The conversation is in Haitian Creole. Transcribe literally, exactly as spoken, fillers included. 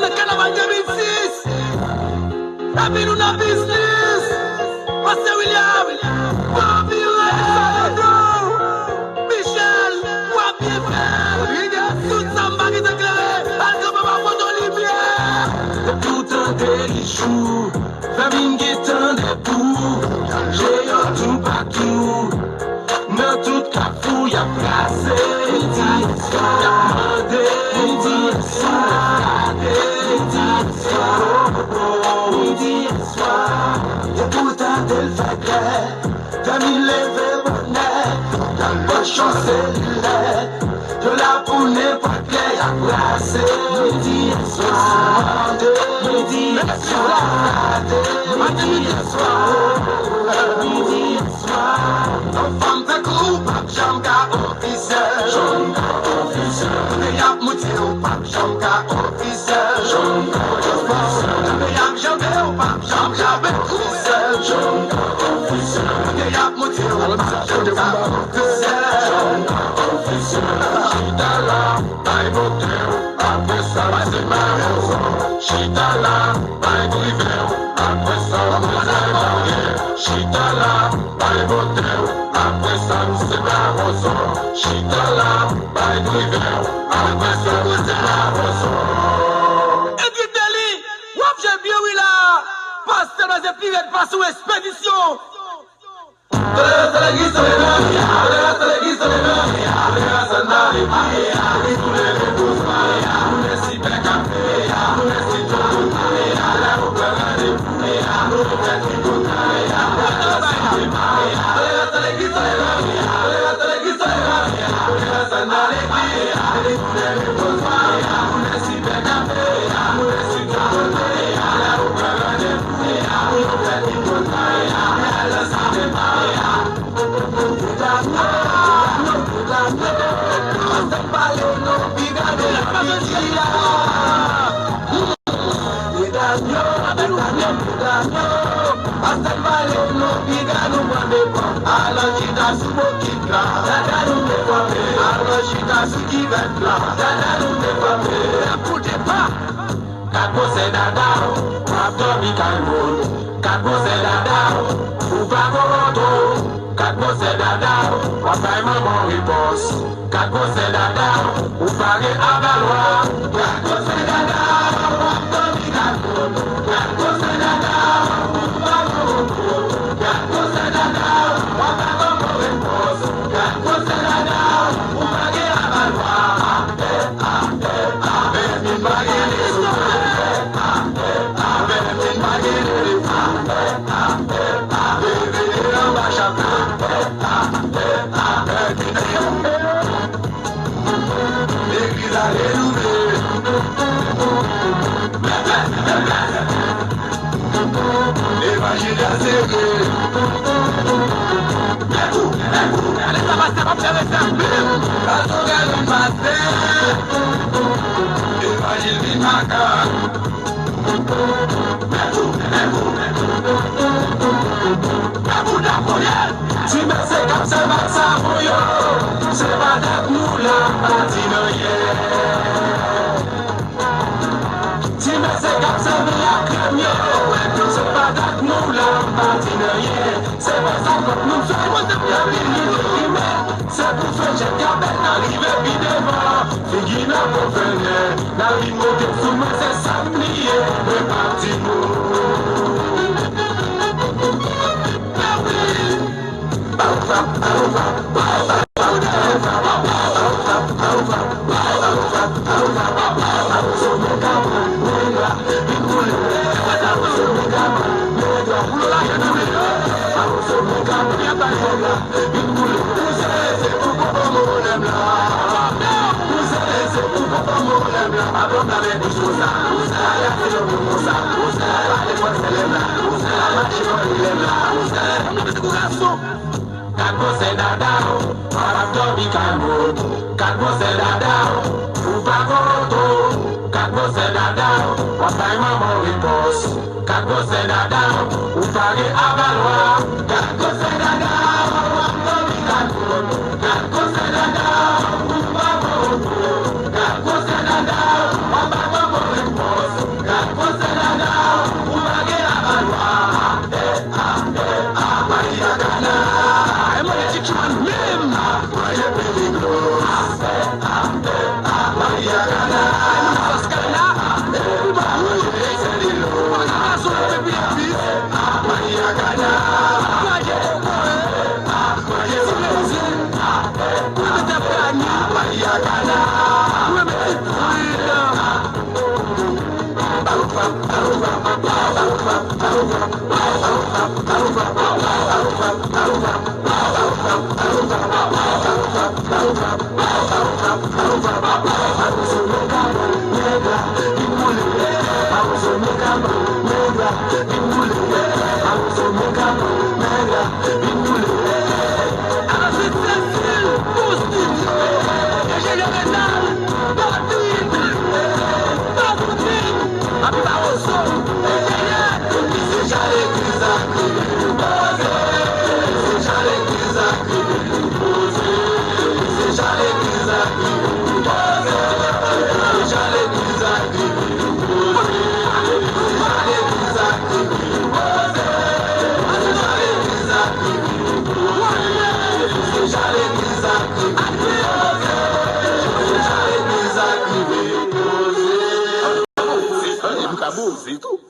Nan kanaval de mil sis. Epi nou nan biznis. Pastè William, Bobby Ray, Saludo, Michel, w ap byen fè. Tout sa m pa gentan klere, al kanpe pa foto limyè. Tout an deli jou, fanmi m gentan debout. Deyò toupatou, nan tout kafou y ap brase. Midi e swa, y ap mande, midi e swa, midi e swa, midi e swa. Yo tou tande l fè klè, fanmi leve bonè, y al pran chanselè. Yo la pou nenpòt lè y ap brase. Midi e swa, midi e swa, midi e swa, midi e swa. Yon fanm tankou w p ap janm ka ofisyèl. Janm ka ofisyèl. Kote y ap moute w p ap janm ka ofisyèl. Janm ka ofisyèl. Kote y ap janbe w p ap janm ka ofisyèl. Janm ka ofisyèl. Kote y ap moute w p ap janm ka ofisyèl. Janm ka ofisyèl. Chita la, bay bote w, apre sa, pase mare w. Chita la, bay drive w, apre sa, pase mare w. Chita la, bay bote w, apre sa, nou se mawozo. Chita la, bay drive w, apre sa, nou se mawozo. Edwin Dely, w ap jwe byen wi la. Pastè Blaze pi rèd pase w, Espedisyon. Alò chita sou bokit la, dada nou te frape. Alò chita sou kivèt la, dada nou te frape. Koute pa. Kat gwosè dada w, w ap dòmi kay moun. Kat gwosè dada w, ou pa gon woto. Kat gwosè dada w, w ap bay manman w repons. Kat gwosè dada w, ou pa gen avalwa. Kat gwosè dada w, w ap dòmi kay moun. Kat gwosè dada w, ou pa gon woto. Kat gwosè dada w, w ap bay manman w repons. Kat gwosè dada w, ou pa gen avalwa. Legliz la renouvle. Levanjil la sere. Gade sa pastè p ap fè restavli. Pastè, gade yon pastè. Levanjil vin makak. Ti mesye k ap sèvi ak savon yo, se pa dat nou la, m pa di n anyen. Ti mesye k ap sèvi ak krèm yo, se pa dat nou la, m pa di n anyen. Se pa sa kòk nou fè, y ap vin nou deprimen. Se pou fè jèt gabèt nan rive pi devan. Figi nan konfènè, nan vin monte sou mwen, se sa m li ye, mwen pa timoun. Kat gwosè dada w, w ap dòmi kay moun. Kat gwosè dada w, ou pa gon woto. Kat gwosè dada w, w ap bay manman w repons. Kat gwosè dada w, ou pa gen avalwa. Kat gwosè dada w, w ap dòmi kay moun. Kat gwosè dada w, ou pa gon woto. Kat gwosè dada w, w ap bay manman w repons. Mwen mete trid. Alò, se Cecil Faustin, enjenyè Renald, David, Faustin, Abi Bawoso, enjenyè. Epi ka boze tou.